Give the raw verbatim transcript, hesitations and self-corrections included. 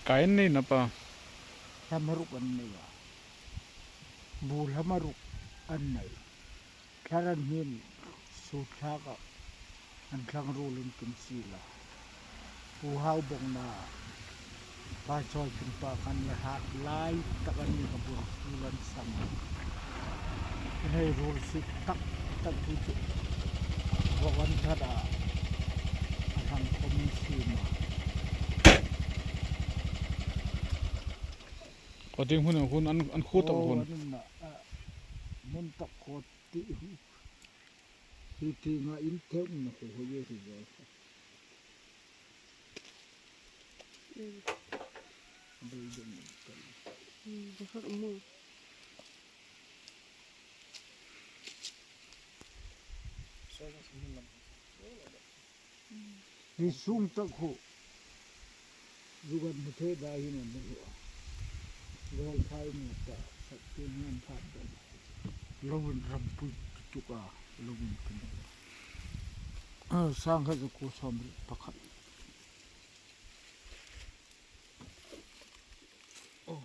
Kai an nei na pa? Hlamaruk an nei a. Bu hlamaruk an nei. Thar an hnin sut thlak a, an thlang ruol in kin sil a. Pu Hau bawngna, Pa Chawi King pa kan la hat lai tak a ni ka bur tul an sang a. Kan hei ruol sik tak tak hi chu. Vawk an that a, a hlang khawm an siem a. Aw, ding hun, hun an, an khu tak hun. Aw, an umna, a, hmun tak khu ti hi. Hi ti nga in theu na khu ho ye hi zo. Bai ding ni tal. Hmm, bakhat mo. Hi sung tak khu. Zugan hmu thei dai hin an hmu a. Gol phai ni ta, sak tin hian phat dai. Lo in rampui tuk a, lo in kan. A, sang khat zu ku sawm pakhat.